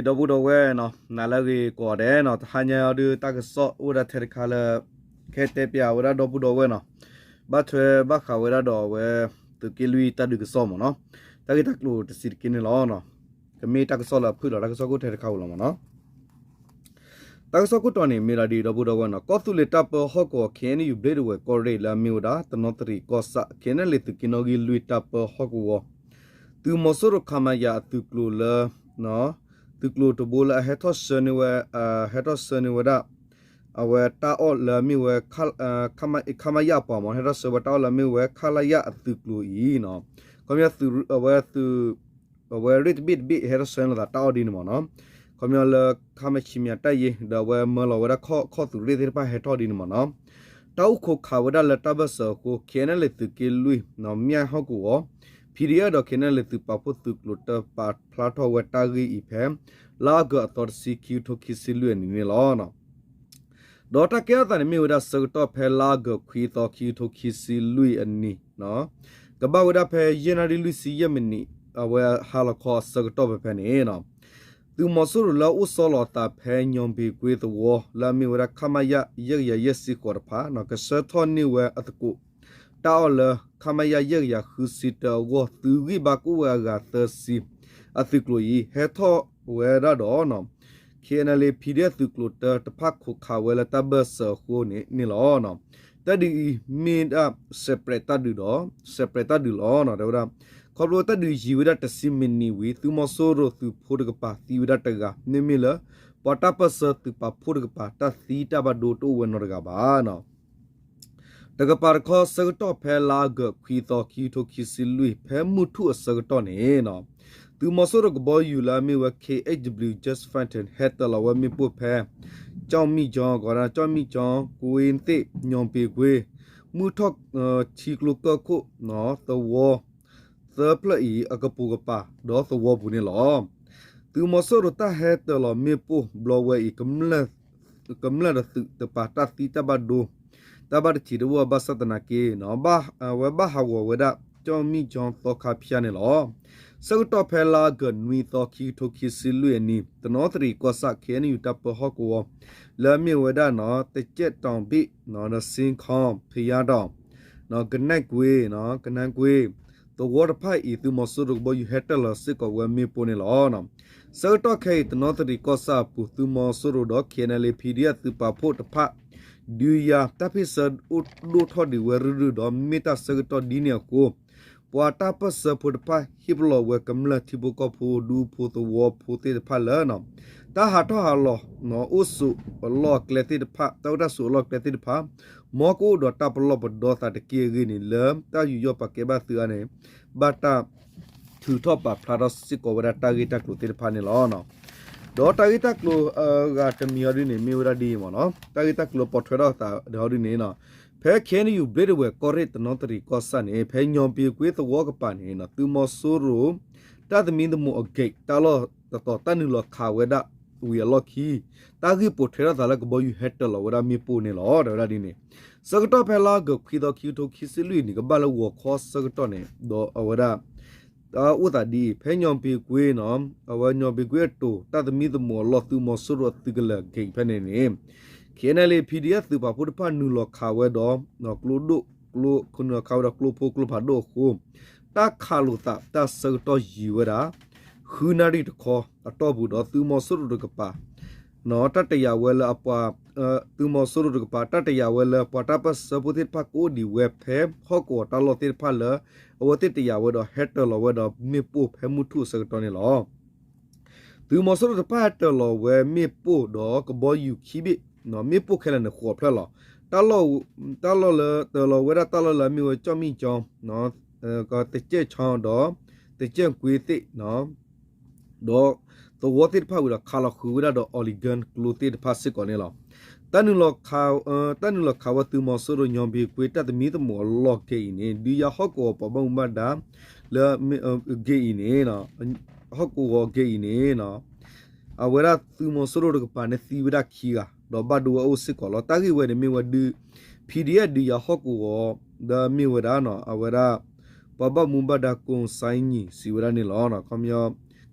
ဒီပုၢ်ဒီဝဲၢ်နီၤ, နၤလၢအဂ့ၤကိးဂၤဒဲးနီၤ, တဟါညါအံၤဒုး တၢ်ကစီၣ်အိၣ်ဝဲဒၣ်ထဲတခါလၢ ကဟဲတဲပၠးဝဲဒၣ်ဒီပုၢ်ဒီဝဲၢ်နီၤ, ဘၣ်ထွဲဘၣ်ဃးဝဲဒၣ်ဒီးအဝဲ သုးက့လွံၢ်တၢ်ဒုးကစီၣ်မ့ၢ်နီၤ, တၢ်ဂ့ၢ်တၢ်ကျိၤတဆံးတက့ၢ်န့ၣ်လီၤ. ကမ့ၢ်တၢ်ကစီၣ်လၢအဖုၣ်လီၤ တၢ်ကစီၣ်ခိၣ်ထဲတခါဧိၤလီၤမ့ၢ်နီၤ. တၢ်ကစီၣ်ခိၣ်တီန့ၣ် မ့ၢ်ဒၣ်ဒ်အံၤ ဒီပုၢ်ဒီဝဲၢ်နီၤ, ကီၢ်သူလ့ၤတၢ်ပၢဟီၣ်ကဝီၤ ခ့ၣ်အဲၣ်ယူၣ် ဘျ့ဒဝဲၢ်ကီၢ်ရ့ၣ်လၢအမ့ၢ်ဝဲဒၣ် တနီသရံၣ်ကီၢ်ဆၣ် ခ့ၣ်အဲၣ်ယူၣ် သုးက့နီၣ်ဂံၢ်လွံၢ်တၢ်ပၢဟီၣ်ကဝီၤ သုးမီၤစိရိၤ ခမရ အသုးကျိၤလၢ သုးကျိၤတဘိလၢအဟဲထီၣ်ဆှၢန့ၢ်ဝဲ ဟဲထီၣ်ဆှၢန့ၢ်ဝဲဒၣ် အဝဲတၢ်အီၣ်လၢအမ့ၢ်ဝဲ ခမရ အပှၤမ့ၢ် ဟဲထီၣ်ဆှၢဝဲတၢ်အီၣ်လၢအမ့ၢ်ဝဲ ခလရ အသုးကျိၤအံၤနီၤ, ခီပညီ အဝဲ အဝဲရ့ၣ်တဘ့ၣ်တဘ့ၣ် ဟဲထီၣ်ဆှၢန့ၢ်လိာ်သးတၢ်အီၣ်ဒ်န့ၣ်မ့ၢ်နီၤ, ခီပညီလၢ ခမရ ဆံမံၤတၢ်ယ့ ဒီးအဝဲမၢလီၤဝဲဒၣ်ခီၣ်သုးရ့ၣ်သ့ၣ်တဖၣ်ဟဲထီၣ်ဒ်န့ၣ်မ့ၢ်နီၤ, တၢ်အိၣ်ခိးခးဝဲဒၣ်လၢတၢ်ဘၢၣ်စၢၤအဃိ ခ့ၣ်အဲၣ်ယူၣ် သုးက့လွံၢ် မၠဲၣ်ဟီၣ်ကဝီၤ PDF ဒီး ခ့ၣ်အဲၣ်ယူၣ် သုးပာ်ဖှိၣ်သုးကျိၤ တၢ်ပာ်ဖျါထီၣ်ဝဲတၢ်ဂ့ၢ်အံၤဖဲ လါအီကူးအသီတဆံ ခံကထိခံဆံလွံၢ်အနံၤန့ၣ်လီၤ. ဒီးတၢ်ကဲထီၣ်သးန့ၣ်မ့ၢ်ဝဲဒၣ်ဆၢကတီၢ်ဖဲလါအီကူးခွံသီ ခံကထိခံဆံလွံၢ်အနံၤ, ကဘၣ်ဝဲဒၣ်ဖဲယဲၢ်နၣ်ရံၣ်လွံၢ်ဆံယဲၢ်မံးနံး အဝဲဟါလီၤခီအဆၢကတီၢ်ဖဲဖဲန့ၣ် သုးမီၤစိရိၤလၢအအိၣ်ဆီလီၤအသးဖဲညီဘ့ၤကွ့သဝီ လၢအမ့ၢ်ဝဲဒၣ် ခမရ ယဲၢ်ကယၤယဲၢ်ဆံဃိးတဖၣ် ကဆှၢထီၣ်န့ၢ်ဝဲအသကိး တၢ်အီၣ်လၢ ခမရ ယဲၢ်ကယၤဃုဆံတၢအဂီၢ် သုးဂံၢ်ဘါကအိၣ်ဝဲအဂၤသၢဆံ အသုးကျိၤအံၤ ဟဲထီၣ်ဝဲဒၣ်ဒီး ခ့ၣ်အဲၣ်ယူၣ် PDF သုးကျိၤတၢ်တဖၣ်ခိးခးဝဲလၢတၢ်ဘၢၣ်စၢၤအဃိန့ၣ်လီၤ. တၢ်ဒုးအံၤမ့ၢ်ဒၣ် separate တၢ်ဒုးဒီး separate တၢ်ဒုးလီၤ. တဲဝဲဒၣ် ခီဖျိတၢ်ဒုးယံာ်ဝဲဒၣ်တဆံမံးနံးဝံၤ သုးမီၤစိရိၤသုးဖိတကပၤသံဝဲဒၣ်တဂၤ မ့မ့ၢ်လၢ ပှၤတၢ်ပၢၢ်ဆၢသုးပာ်ဖှိၣ်တကပၤ တၢ်သံတၢ်ဘၣ်ဒိတအိၣ်ဝဲနီတဂၤဘၣ်. တကပၤတခီ ဆၢကတီၢ်ဖဲလါအီကူးခွံသီ ခံကထိခံဆံလွံၢ် ဖဲမုၢ်ထူၣ်အဆၢကတီၢ်န့ၣ် သုးမီၤစိရိၤကဘီယူၤလၢအမ့ၢ်ဝဲ KHW Jet Fighter ဟဲတၢၤလီၤဝဲမ့ၣ်ပိၢ်ဖဲ ကၠီၣ်မံၣ်ကၠီ ကီးဒၣ် ကၠီၣ်မံၣ်ကၠီ ကွ့သ့ၣ် ညီဘ့ၣ်ကွ့ မုၢ်ထီၣ် ထံကျိကၢၢ်ခိၣ် သဝီ သၢဖျၢၣ်အံၤ အကပိာ်ကပၤ ဒီးသဝီပူၤန့ၣ်လီၤ. သုးမီၤစိရိၤတၢ်ဟဲတၢၤလီၤမ့ၣ်ပိၢ်ဘျီဝဲအံၤ ကမျၢၢ်တသုးတပၤတၢ်သံတၢ်ဘၣ်ဒိ တၢ်ဘၣ်တထံးတအိၣ်ဘၣ်ဆၣ်သနာ်က့ အဝဲဘၣ်ဟးဂီၤဝဲဒၣ် ကၠီၣ်မံၣ်ကၠီသီခါဖၠါန့ၣ်လီၤ. ဆၢကတီၢ်ဖဲလါအီကူးနွံသီ ခံကထိခံဆံလွံၢ်အနံၤ တနီသရံၣ်ကီၢ်ဆၣ် ခ့ၣ်အဲၣ်ယူၣ် တၢ်ပၢဟီၣ်ကဝီၤ လၢအမ့ၢ်ဝဲဒၣ် တကဲးတီၤဘ့ၣ် ဒီးစ့ခီ ဖယါတီၤ ကနဲၣ်ကွ့ ကနဲၣ်ကွ့ သဝီတဖၣ်အံၤ သုးမီၤစိရိၤကဘီယူၤဟဲတၢၤလီၤစ့ၢ်ကီးဝဲမ့ၣ်ပိၢ်န့ၣ်လီၤ. ဆၢကတီၢ်ခဲအံၤ တနီသရံၣ်ကီၢ်ဆၣ်အပူၤ သုးမီၤစိရိၤဒီး KNLA PDF သုးပာ်ဖှိၣ်တဖၣ် ဒုးယၤတၢ်ဖ့ၣ်ဆၢအိၣ်ဒိၣ်ထီၣ်ဒံးဝဲရုၢ်ရုၢ်ဒီး မ့ၢ်တၢ်ဆၢကတီၢ်ဒ်န့ၣ်အဃိ ပှၤတၢ်ပၢၢ်ဆၢဖိတဖၣ် ဟ့ၣ်ပလီၢ်ဝဲကမျၢၢ်ထံဖိကီၢ်ဖိ ဒူဖိသဝီဖိသ့ၣ်တဖၣ်လၢ တၢ်ဟးထီၣ်ဟးလီၤ အိၣ်ဆိးအလီၢ်အကျဲသ့ၣ်တဖၣ် တၢ်အိၣ်တၢ်ဆိးအလီၢ်အကျဲသ့ၣ်တဖၣ် မ်ကအိၣ်ဒီးတၢ်ပလီၢ်ပဒီသးတက့ၢ်အဂ့ၢ်န့ၣ် လၢတၢ်ယူးယီၣ်ပာ်ကဲဘၣ်သုအံၤန့ၣ် ဘၣ်တၢ်ထုးထီၣ်ပာ်ဖျါထီၣ်စ့ၢ်ကီးဝဲဒၣ်တၢ်ဂ့ၢ်တၢ်ကျိၤသ့ၣ်တဖၣ်န့ၣ်လီၤ. ဒီးတၢ်ဂ့ၢ်တၢ်ကျိၤအဂၤတမံၤအံၤဒ်န့ၣ် မ့ၢ်ဝဲဒၣ်ဒ်အံၤမ့ၢ်နီၤ, တၢ်ဂ့ၢ်တၢ်ကျိၤပိာ်ထွဲထီၣ်သးဒ်အံၤဒ်န့ၣ် ဖဲ KNU ဘျ့ဒဝဲၢ်ကီၢ်ရ့ၣ်တနီသရံၣ်ကီၢ်ဆၣ်န့ၣ် ဖဲညီဘ့ၣ်ကွ့သဝီကပၤန့ၣ် သုးမီၤစိရိၤ တၢ်သမံသမိးအ gate တၢ်လီၢ်တတီၤ တၢ်နုာ်လီၤခးဝဲဒၣ်ဝံၤအလီၢ်ခံ တၢ်ဂ့ၢ်ပိာ်ထွဲထီၣ်သးလၢကဘီယူၤဟဲတၢၤလီၤဝဲဒၣ်မ့ၣ်ပိၢ်န့ၣ်လီၤ. တဲဝဲဒၣ်ဒ်န့ၣ် ဆၢကတီၢ်ဖဲလါအီကူးခွံသီ ခံကထိခံဆံလွံၢ်နံၣ် ကဘၣ်လၢဂီၤခီဆၢကတီၢ်န့ၣ် ဒီးအဝဲဒၣ် တၢ်အိၣ်သးဒ်အံၤ ဖဲညီဘ့ၣ်ကွ့နီၤ အဝဲညီဘ့ၣ်ကွ့အတိၤ တၢ်သမံသမိးအလီၢ် သုးမီၤစိရိၤအသုးကလၢၤ gate ဖဲန့ၣ်န့ၣ် KNLA PDF သုးပာ်ဖှိၣ်တဖၣ်နုာ်လီၤခးဝဲဒီး ကျိဒိၣ် နုာ်လီၤခးဝဲဒီးကျိဖိကျိဖးဒိၣ်အဃိ တၢ်ခးလိာ်သးတၢ်ဆၢကတီၢ်ယံာ်ဝဲဒၣ် ဃုနၣ်ရံၣ်တခီအတီၢ်ပူၤဒီး သုးမီၤစိရိၤတကပၤ တၢ်တယာ်ဝဲလၢအပှၤ သုးမီၤစိရိၤတကပၤ တၢ်တယာ်ဝဲလၢပှၤတၢ်ပၢၢ်ဆၢဖိသ့ၣ်တဖၣ်ကအိၣ်ဒံးဝဲဖဲဟီၣ်ကဝီၤတၢ်လီၢ်သ့ၣ်တဖၣ်လၢ အဝဲသ့ၣ်တယာ်ဝဲဒီးဟဲတၢၤလီၤဝဲဒီးမ့ၣ်ပိၢ်ဖဲမုၢ်ထူၣ်အဆၢကတီၢ်န့ၣ်လီၤ. သုးမီၤစိရိၤတဖၣ်ဟဲတၢၤလီၤဝဲမ့ၣ်ပိၢ်ဒီးကဘီယူၤခံဘ့ၣ်, မ့ၣ်ပိၢ်ခဲလၢာ်န့ၣ်ဃိးဖျၢၣ်လီၤ. တၢ်လီၢ်လၢတၢၤလီၤဝဲဒၣ်တၢ်လီၢ်လၢအမ့ၢ်ဝဲကၠီၣ်မံၣ်ကၠီ တကဲးဆီဒီး တကဲးကွ့သ့ၣ် ဒီးသဝီသ့ၣ်တဖၣ်ဝံၤဒီးခးလီၤဃုာ်ဝဲဒၣ်ဒီး Oregon ကျိသ့ၣ်တဖၣ်စ့ၢ်ကီးန့ၣ်လီၤ. တၢ်နုာ်လီၤခးဝဲသုးမီၤစိရိၤညီဘ့ၣ်ကွ့တၢ်သမံသမိးအလီၢ် gate အံၤန့ၣ် ဒုးယၤဟီၣ်ကဝီၤပှၤဘၣ်မူဘၣ်ဒါ လၢ gate အံၤန့ၣ် ဟီၣ်ကဝီၤ gate အံၤန့ၣ် အဝဲဒၣ်သုးမီၤစိရိၤတကပၤန့ၣ်သံဝဲဒၣ်ခံဂၤ ဒီးဘၣ်ဒိဝဲအိၣ်စ့ၢ်ကီးလီၤ. တၢ်ဂ့ၢ်ဝဲန့ၣ်မ့ၢ်ဝဲဒုး PDF ဒုးယၤဟီၣ်ကဝီၤ ဒီးမ့ၢ်ဝဲဒၣ် အဝဲဒၣ် ပှၤဘၣ်မူဘၣ်ဒါကိးစါနံၣ်စံးဝဲဒၣ်န့ၣ်လီၤ. ခီပညီ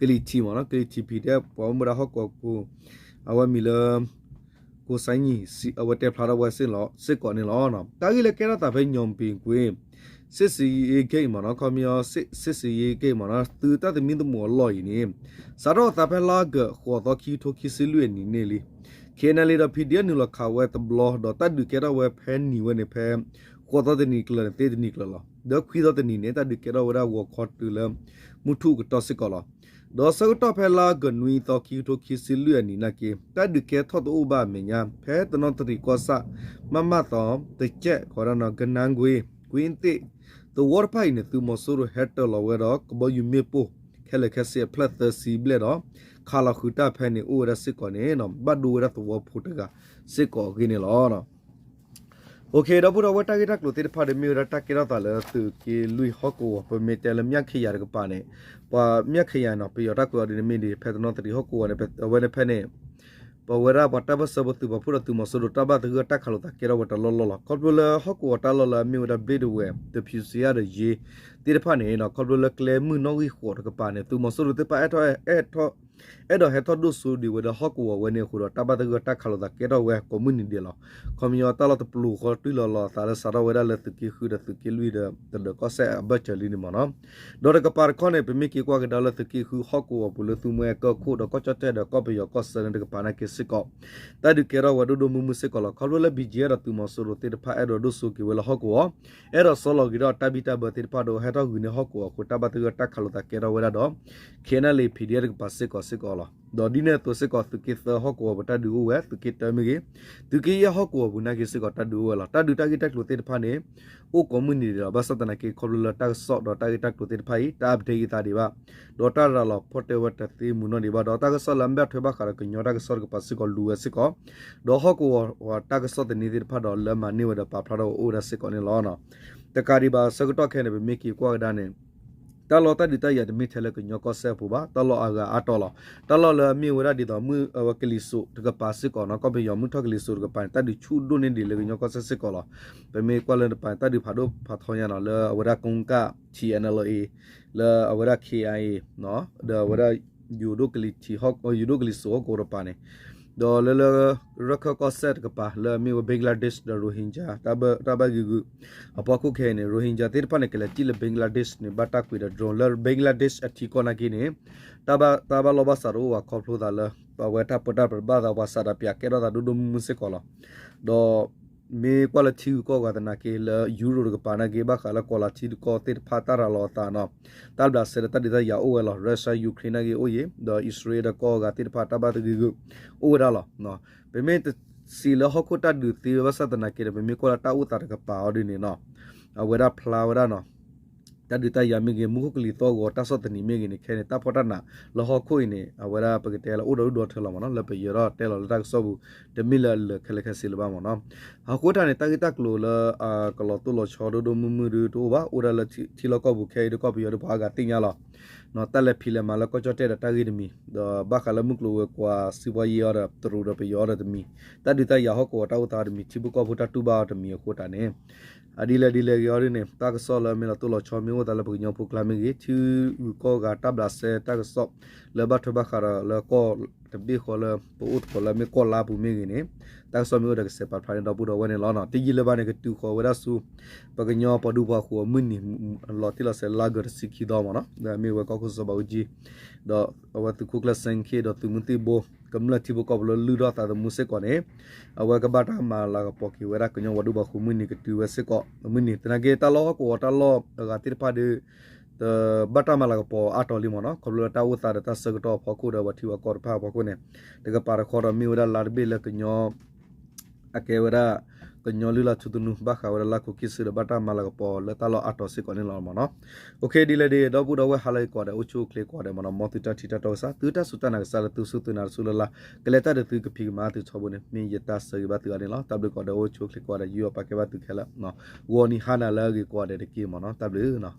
ကလံၤထံးမ့ၢ်နီၤ ကလံၤထံး PDF ပှၤမ့ၢ်ဝဲဒၣ်ဟီၣ်ကဝီၤပူၤ အဝဲမံၤလၢ ကိးစါနံၣ် အဝဲတဲဖျါထီၣ်ဝဲစ့ၢ်ကီးန့ၣ်လီၤ. တၢ်ဂ့ၢ်လၢကဲထီၣ်သးဖဲ ညိးပ့ၤကွ့ စစ်ဆင်ရေးဂိတ်မ့ၢ်နီၤ ခီပညီ စစ်ဆင်ရေးဂိတ်မ့ၢ်နီၤ သုးတၢ်သမံသမိးအလီၢ်အံၤန့ၣ် စးထီၣ်အသးဖဲလါအီကူး ဃိးသီ ခံကထိခံဆံလွံၢ်အနံၤန့ၣ်လံ KNLA ဒီး PDF နုာ်လီၤခးဝဲတဘျီ ဒီးတၢ်ဒုးကဲထီၣ်ဝဲဖဲနံၤဝဲန့ၣ်ဖဲ ဃိးသီတနံၤကျၢၤန့ၣ် သ့တနံၤကျၢၤလီၤ. ဒီးခွံသီတနံၤန့ၣ် တၢ်ဒုးကဲထီၣ်ဝဲဒၣ်ဂီၤခီတုၤလၢ မုၢ်ထူၣ်ကတီၢ်စ့ၢ်ကီးလီၤ. ဒီးဆၢကတီၢ်ဖဲလါအီကူး နွံသီ ခံကထိခံဆံလွံၢ်အနံၤနာ်က့ တၢ်ဒုးကဲထီၣ်တအိၣ်ဘၣ်အမဲာ်ညါ ဖဲတနီသရံၣ်ကီၢ်ဆၣ် မမသီ တကဲး ကီးဒၣ်နီၤ ကနါကွ့ ကွ့သ့ၣ် သဝီတဖၣ်အံၤန့ၣ် သုးမီၤစိရိၤဟဲတၢၤလီၤဝဲဒီး ကဘီယူၤမ့ၣ်ပိၢ် ခဲလၢာ်ခဲဆ့အဖျၢၣ်သၢဆံဘျဲၣ်ဒီး ခးလီၤဃုာ်တၢ်ဖဲန့ၣ် အိၣ်ဝဲဒၣ်စ့ၢ်ကီးန့ၣ် ဘၣ်ဒိဝဲဒၣ်သဝီဖိတဂၤစ့ၢ်ကီးအဂ့ၢ်န့ၣ်လီၤ. ဒီပုၢ်ဒီဝဲၢ် တၢ်ဂ့ၢ်တၢ်ကျိၤသ့ၣ်တဖၣ်ဒီး မ့ၢ်ဝဲဒၣ်တၢ်ကဲထီၣ်သးလၢသုးက့လွံၢ်ဟီၣ်ကဝီၤ ပမ့ၢ်တဲလၢ မၠၣ်ခယၤတကပၤန့ၣ် ပှၤမၠၣ်ခယၤနီၤ ပယီၤတၢ်ကွဲးအီၤဒ်န့ၣ်မ့ၢ်ဒ် ဖဲတနီသရံၣ်ဟီၣ်ကဝီၤန့ၣ် အဝဲန့ၣ်ဖဲန့ၣ် ပဝဲဒၣ်ပှၤတၢ်ပၢၢ်ဆၢဖိသုးပာ်ဖှိၣ်ဒီးသုးမီၤစိရိၤတၢ်ဘၣ်သဂၢၢ်တၢ်ခးလိာ်သးကဲထီၣ်ဝဲတလီၢ်လီၢ်လီၤ. ခီဖျိလၢဟီၣ်ကဝီၤတၢ်လီၢ်လၢအမ့ၢ်ဝဲဒၣ် ဘျ့ဒဝဲၢ် တဖျူးစံယၣ်ဒီးယ့သ့ၣ်တဖၣ်န့ၣ် ခီဖျိလၢကျဲမုၢ်နီၣ်ဂံၢ်ဃိးတကပၤန့ၣ် သုးမီၤစိရိၤသ့ၣ်တဖၣ် အဲၣ်ဒိးဟဲထီၣ်ဒိၣ်စိဒံးဝဲဒီးဟီၣ်ကဝီၤဝဲန့ၣ်အဃိဒီး တၢ်ဘၣ်သဂၢၢ်တၢ်ခးလိာ်သးကဲထီၣ်ဝဲကိးမုၢ်နံၤဒဲးလီၤ. ခီပညီတၢ်လီၢ်တပျူၤဃီတုၤလီၤလီၤအသးလၢစးထီၣ်ဝဲဒၣ်လၢသုးက့ဃုဒီးသုးက့လွံၢ်ဒီး တဒၢးကီၢ်စဲၣ်အဘၢၣ်စၢၤလံန့ၣ်မ့ၢ်နီၤ. ဒီးတကပၤတခီန့ၣ် ပမ့ၢ်က့ၤကွၢ်ကဒါလၢသုးက့ဃုဟီၣ်ကဝီၤပူၤလၢသုးမုၢ်အဲၣ်ကၢၢ်ခိၣ်ဒီးကီၢ်ကၠီၣ်တဲၣ်ဒီးကီၢ်ပယီၤကီၢ်ဆၢန့ၣ်တကပၤနာ်က့စ့ၢ်ကီး တၢ်ဒုးကဲထီၣ်ဝဲဒိၣ်ဒိၣ်မုၢ်မုၢ်စ့ၢ်ကီးလီၤ. ခီဖျိလၢ ဘီကၠံအ့ဒီးသုးမီၤစိရိၤသ့ၣ်တဖၣ်အဲၣ်ဒိးဒိၣ်စိက့ၤဝဲလၢဟီၣ်ကဝီၤ အဲၣ်ဒိးဆီလီၤက့ၤဒီးတၢ်ဘံၣ်တၢ်ဘၢသ့ၣ်တဖၣ်ဒီးဟဲထီၣ်ဂုာ်န့ၢ်ဟီၣ်ကဝီၤအဃိ တၢ်ဘၣ်သဂၢၢ်တၢ်ခးလိာ်သးကဲထီၣ်ဝဲဒၣ်ဒီး KNLA PDF တကပၤစ့ၢ်ကီးစ့ၢ်ကီးလီၤ. ဒီးဒ်န့ၣ်အသိးစ့ၢ်ကီး သုးက့သၢဟီၣ်ကဝီၤပူၤတၢ်ဒုးအိၣ်ဝဲ သုးက့တၢမ့ၢ်ဂ့ၤ သုးက့ယဲၢ်ဟီၣ်ကဝီၤပူၤနာ်က့စ့ၢ်ကီးတၢ်ဒုးအိၣ်ဝဲလီၤ. တၢ်ဒုးတၢ်ဂ့ၢ်တၢ်ကျိၤသ့ၣ်တဖၣ်န့ၣ် အိၣ်ကိးမုၢ်နံၤဒဲးလီၤ. ဘၣ်ဆၣ်သနာ်က့ ခီဖျိလၢတၢ်ကစီၣ်ဒီးတၢ်ဂ့ၢ်တၢ်ကျိၤသ့ၣ်တဖၣ်အံၤ တအါပထ့ဂံသးဒံးဘၣ် ဒီးတၢ်ရၤလီၤဖီတဲဝဲတသ့မုာ်နီၢ်ဒံးဘၣ် ဒီးတၢ်ကစီၣ်လၢအဘၣ်ထွဲဘၣ်ဃးဒီးကညီတၢ်ကစီၣ်တကပၤစ့ၢ်ကီးလူၤဝဲစ့ၢ်ကီး ဒီးဟီၣ်ကဝီၤတၢ်ကစီၣ်သန့သ့ၣ်တဖၣ်ဒီးလၢမၤန့ၢ်ဝဲဒီးပာ်ဖျါထီၣ်ဝဲအိၣ်ဝဲဒၣ်စ့ၢ်ကီးန့ၣ်လီၤ. တကးဒံးဘၣ်ဆၢကတီၢ်ခဲအံၤန့ၣ် ပမ့ၢ်က့ၤကွၢ်ကဒါန့ၣ် တၢ်လီၢ်တၢ်ဒုးတၢ်ယၤတမ့ၢ်ထဲလၢကညီကီၢ်စဲၣ်အပူၤဘၣ် တၢ်လီၢ်အဂၤအါတီၤလီၤ. တၢ်လီၢ်လၢအမ့ၢ်ဝဲဒၣ်ဒ်သိးမုၢ်အဝဲကလံၤစိးတကပၤစ့ၢ်ကီးနီၤ ကီၢ်ပယီၤမုၢ်ထီၣ်ကလံၤစိးတကပၤန့ၣ် တၢ်ဒုးဆူၣ်ဒိၣ်န့ၢ်ဒံးလၢကညီကီၢ်စဲၣ်စ့ၢ်ကီးလီၤ. ပမ့ၢ်ကွၢ်လၢတပၤန့ၣ် တၢ်ဒုးဖးဒိၣ်ဖးထီညါနီၤ လၢအဝဲဒၣ်ကိကၣ် ထံ NLA လၢအဝဲဒၣ် KIA ဒီးအဝဲဒၣ် ယိၤဒိၣ်ကလံၤစိးဟီၣ်ကဝီၤတပၤန့ၣ် ဒီးလၢလၢ ရခၢၣ်ကီၢ်စဲၣ်တကပၤ လၢအမ့ၢ်ဝဲ Bangladesh ဒီး Rohingya တၢ်ဘၣ်ဂ့ၢ်ဂုာ် အဖီခိၣ်ခဲအံၤန့ၣ် Rohingya သ့ၣ်တဖၣ်န့ၣ် ကလဲၤစံၣ်လၢ Bangladesh န့ၣ် ဘၣ်တၢ်ကွံာ်ဒီး drone လၢ Bangladesh အထံကီၢ်နာ်က့န့ၣ် တၢ်ဘၣ်လိာ်ဘၣ်စးတအိၣ်ဘၣ်ခီဖျိသးလၢ အဝဲတၢ်ပၢတၢ်ပြးဘၣ်သး ပှၤစးဒီးပၠးကဲထီၣ်သးဒိၣ်ဒိၣ်မုၢ်မုၢ်စ့ၢ်ကီးလီၤ. ဒီး မ့ၢ်ကွၢ်လၢထံဂုၤကီၢ်ဂၤသနာ်က့ လၢ Europe တကပၤနာ်က့ ဘၣ်ဃးလၢကီၢ်လၤထံတကီၢ်သ့ၣ်တဖၣ်တၢ်ရၤလီၤအသးနီၤ တၢ်ဘျးစဲဒီးတၢ်ဒုးတၢ်ယၤအိၣ်ဝဲလီၤ. Russia Ukraine နာ်က့အိၣ်ယံၤ ဒီးအံၣ်စရ့လးဒီးကီၢ်အဂၤသ့ၣ်တဖၣ်တၢ်ဘၣ်သဂ့ၤဂုာ် အိၣ်ဝဲဒၣ်လီၤ. ပမ့ၢ်တစံးလၢဟီၣ်ခိၣ်တၢ်ဒုးသ့ဝဲဘၣ်ဆၣ်သနာ်က့ဒီး ပမ့ၢ်ကွၢ်လၢတၢ်အိၣ်သးတကပၤအီၤဒ်န့ၣ်နီၤ အဝဲဒၣ်ဖျါဝဲဒၣ်နီၤ တၢ်ဒုးတၢ်ယၤမ့ၢ်ဂ့ၤ မူခိၣ်ကလံၤသီၣ်ဂီၤတၢ်ဆီၣ်သနံးမ့ၢ်ဂ့ၤန့ၣ် ခဲန့ၣ် တၢ်ဖှီၣ်တၢ်နးလၢဟီၣ်ခိၣ်အံၤန့ၣ် အဝဲဒၣ်ပကတဲလၢအိၣ်ဒီးဒူၣ်ဒီးထၢလီၤမ့ၢ်နီၤ လၢပယၢၤထီၣ်တဲလီၤလၢတၢ်ကစီၣ်ပူၤ တမ့ၢ်လၢအလၢာ်ခဲလၢာ်ခဲဆ့လၢၤဘၣ်မ့ၢ်နီၤ. အဃိသတးန့ၣ် တၢ်ဂ့ၢ်တၢ်ကျိၤလၢ ကလီၤတိၢ်လီၤဆီဒိၣ်ဒိၣ်မုၢ်မုၢ်ဒုတအိၣ်ဘၣ် အိၣ်ဒၣ်လၢထံလီၢ်ကီၢ်ပူၤခဲအံၤဒီးကီၢ်ပယီၤဒီးပှၤအါဂၤသ့ၣ်ညါလီၤ. တၢ်လဲၤဖံးလဲၤမၤလၢကီၢ်ကၠီၣ်တဲၣ်ဒီးတၢ်ဂ့ၢ်တမံၤ ဒီးဘၣ်ဃးလၢမုၢ်ကျိၤဝဲၤကွာ် စံးပှၤယံၤအီၤဒီးတရူးဒီးပယီၤအီၤဒီးတမံၤ တၢ်ဒုးတၢ်ယၤဟီၣ်ကဝီၤတၢ်အိၣ်သးတမံၤ ထံဖိကီၢ်ဖိတၢ်တူၢ်ဘၣ်အီၤတမံၤအဃိသတးန့ၣ် အဒ်လဲၣ်ဒ်လဲၣ်ဂ့ၤအီၤဒ်န့ၣ် တၢ်ကစီၣ်လၢအမ့ၢ်လီၤတိၢ်လီၤဆီမ့ၢ်အိၣ်သးလၢပကညီဖိကျါမ့ၢ်ဂ့ၤ ထံဂုၤကီၢ်ဂၤတၢ်ဘျးစဲတၢ်ကစီၣ် လၢဘၣ်ထွဲဘၣ်ဃးဒီးလၢကီၢ်တဘ့ၣ်ဃီလၢပအိၣ်သကိးလၢအမ့ၢ်ကီၢ်လါပူၤမ့ၢ်ဂ့ၤန့ၣ် တၢ်ကစီၣ်မ့ၢ်အိၣ်ဒီးကစဲးပာ်ဖျါန့ၢ်ဒီပုၢ်ဒီဝဲၢ်န့ၣ်လီၤ. တယံာ်လၢၤဘၣ်န့ၣ် ကတုၤဃီၤဝဲဒၣ်ဆူ ပကညီပှၤဒူပှၤဃိၤအမုၢ်နံၤ လီၤတံၢ်လီၤဆဲးလါအီကူးတဆံခံသီမ့ၢ်နီၤ လၢအမ့ၢ်ဝဲကီၢ်ခိၣ်စီၤဘးအူကၠံ ဒီးအဝဲသုးခိၣ်ကျၢၢ်စ့ခ့ၣ်ဒီးသုးမုၢ်သံၣ်ဘိ ကမျၢၢ်ထံဖိကီၢ်ဖိလၢလုၢ်ထီၣ်သးသမူစ့ၢ်ကီးန့ၣ် အဝဲကဘၣ်တၢ်မၤလၤကပီၤက့ၤဝဲဒၣ်ကညီပှၤဒူပှၤဃိၤမုၢ်နံၤကတုၤဝဲစ့ၢ်ကီး မုၢ်နံၤ သနာ်က့တၢ်လီၢ်ဟီၣ်ကဝီၤတၢ်လီၢ်အဂၤသ့ၣ်တဖၣ်ဒီး တဘၣ်တၢ်မၤလၤကပီၤအါတီၤလံမ့ၢ်နီၤ ခီဖျိလၢတၢ်အိၣ်သးဒီးတၢ်ဆၢကတီၢ်အဖီခိၣ်ဒီးပှၤထံပှၤကီၢ်တဖၣ်အဖီခိၣ်န့ၣ် တကပၤတခီဒီးမ့ၢ်ဝဲဒၣ်လါတဘ့ၣ်လၢကညီ အကဲဝဲဒၣ် ကညီလုၢ်လၢ်ထူသနူ ဘၣ်ဃးဝဲဒၣ်လါခိၣ်ခံစုဒီးဘၣ်တၢ်မၤလၤကပီၤလၢတၢ်လီၢ်အါတီၤစ့ၢ်ကီးန့ၣ်လီၤမ့ၢ်နီၤ. အိၣ်ခ့ ဒ်လဲၣ်ဒ် ဒီပုၢ်ဒီဝဲၢ်ဟါလၢအဂ့ၤကိးဂၤဒဲး အိၣ်ဆူၣ်အိၣ်ချ့ကိးဂၤဒဲးမ့ၢ်နီၤ မ်သုတၢ်ထံၣ်တၢ်တီကစၢ် သုတၢ်စူၢ်တၢ်နာ်ကစၢ်လၢသုစူၢ်သုနာ်တစူၢ်လၢ်လၢ် ကလဲၤတၢ်ဒီးသုကဖံးကမၤသုထီဘိန့ၣ် မ့ၢ်ယတၢ်ဆၢဂ့ၤဘၣ်သုဂၤန့ၣ်လီၤ. တၢ်ဘျုးကိးဂၤဒဲး အိၣ်ဆူၣ်အိၣ်ချ့ကိးဂၤဒဲး ယူးယီၣ်ပာ်ကဲဘၣ်သုခဲလၢာ် ဂီၤနံၤဟါနၤလၢအဂ့ၤကိးဂၤဒဲးတက့ၢ်မ့ၢ်နီၤ တၢ်ဘျုးနီၤ.